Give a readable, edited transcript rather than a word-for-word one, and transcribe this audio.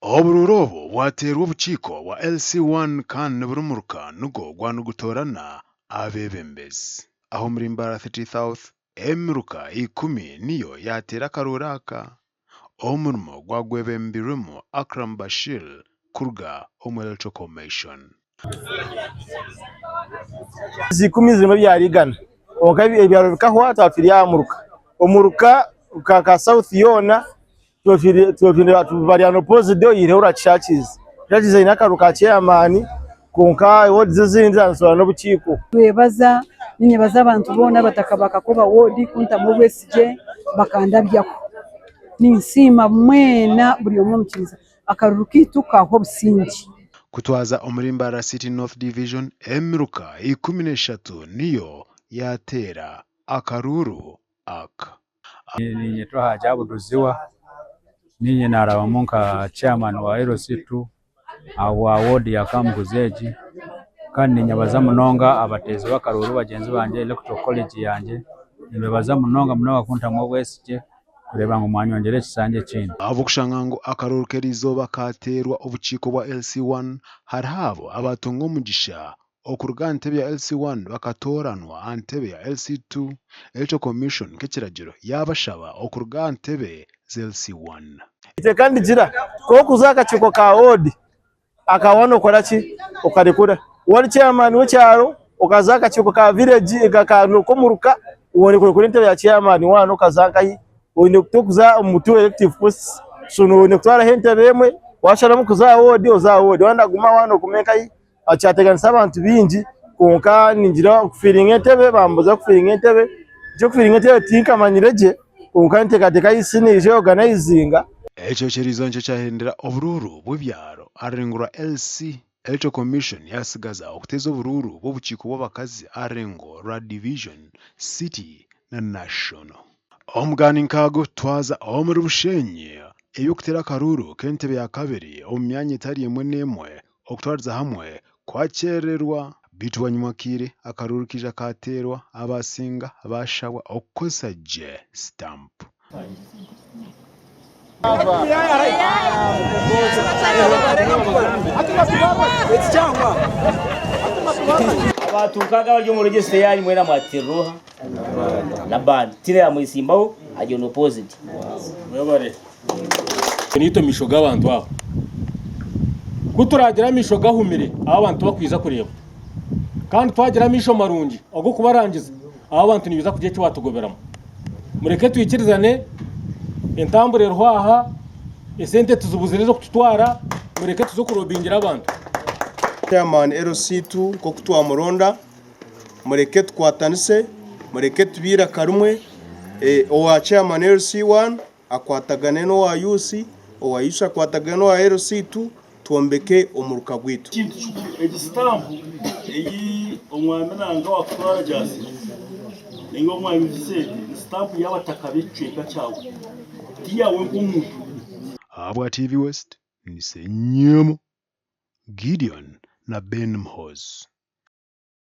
Oburuuru obu bwateerwa obukiiko bwa LC1 kandi buri muruka nigwo gwaba nigutoorana abeebembezi. Aha omuri Mbarara City South, emiruka ikumi niyo yaateera akaruuru aka. Omurimo gwagwebembirwemu Akram Bashir kuruga omu Electoral Commission. Ezi ikumi zirimu ebyaro igana kwonka ebyaro bikahwa twaba turi aha muruka. Omuruka nka South yoona bari unopposed oyihireho orwa Kishakizi. Kishakizi eine akaruuru ka chairman kwonka wards ezindi zaaba n'obukiiko. Twebaza, ninyebaza abantu boona abataka ba Kakoba ward kuntamu obwesigye bakandabyaho. Ninsiima mwena buri omwe omu kibiina. Akaruru kaitu kaahwa obusingye. Kutwaza omuri Mbarara City North Division, emiruka 13 niyo yaateera akaruuru aka. Ninyetwa Haji Abdu Ziwa, niinye naarabamu nka chairman wa LC2 ahabwa ward ya Kamuguzi egi kandi ninyebaza munonga abateezi b'akaruuru bagyenzi bangye, electoral college yangye, nimbebaza munonga munonga kuntamu obwesigye. kureeba ngu mwanyongyera ekisanja ekindi. Ahabw'okushanga ngu akaruuru k'eriizooba kaateerwa obukiiko bwa LC1, hariho abo abaatunga omugisha okuruga aha ntebe ya LC1 bakatooranwa aha ntebe ya LC2, Electoral Commission nk'ekiragiro yaabashaba okuruga aha ntebe z'LC1. Eiteeka nirigira ku orikuza aha kakiiko ka woodi Akaba waaba nokora ki? Okarekura. Waaba ori chairman w'ekyaro okaza aha kakiiko ka village k'omuruka oine kurekura entebe ya chairman waana okaza nkahi? Oine kuza omu two elective posts so oine kutwaraho entebe emwe washaramu kuza aha ward oze aha ward waayenda kuguma aha ward ogume nkahi? Kyateganisa abantu baingi kwonka ningira okufiringa entebe bambuuza kufiringa entebe, eky'okufiringa entebe tinkamanyire gye kwonka ninteekateeka IEC neija eyoganayizinga. Ekyo ky'eriizooba nikyo kyahindura oburuuru bw'ebyaro aha rurengo rwa LC. Electoral Commission yaatsigaza okuteeza oburuuru bw'obukiiko bw'abakazi aha rurengo rwa Division, City na National. Omugaani nk'ago twaza omuri Bushenyi, eby'okuteera akaruuru k'entebe ya kabiri omu myanya etari emwe n'emwe okutwariza hamwe kwakyerererwa. Beitu bwanyima akaire akaruuru kaija kaateerwa abaasinga baashabwa okukozesa gye sitampu. Abantu nkaaga abari omu register yaanyu mwena mwatirira oha? Laban. Tine yamwesimbaho ari on opposite. Mwebare. Naitwe amaisho g'abantu abo. Ku turaagira amaisho gahumire ahu abantu tibarikwija kureeba. Kandi twagira amaisho marungi ag'okubarangiza ahu abantu nibaija kugira eki baatugoberamu. Mureke twikirizane, entambura eriho aha, esente tuzibuzire ez'okututwara, mureke tuze kurobingira abantu. Chairman LC2 nk'oku twamuronda, mureke tukwatanise, mureke tube eiraka rimwe, owa Chairman LC1 akwatagane n'owa Youth, owa Youth akwatagane n'owa LC2, twombeke omuruka gwaitu. Ekintu kikuru, egi sitampu ei omwami nanga owakutwara agyasire ninga omwami Vincent ni sitampu y'abataka b'ekicweka kyawe ti yaawe nk'omuntu. Ahabwa TV West, ni Ssenyomo Gideon na Ben Muhoozi.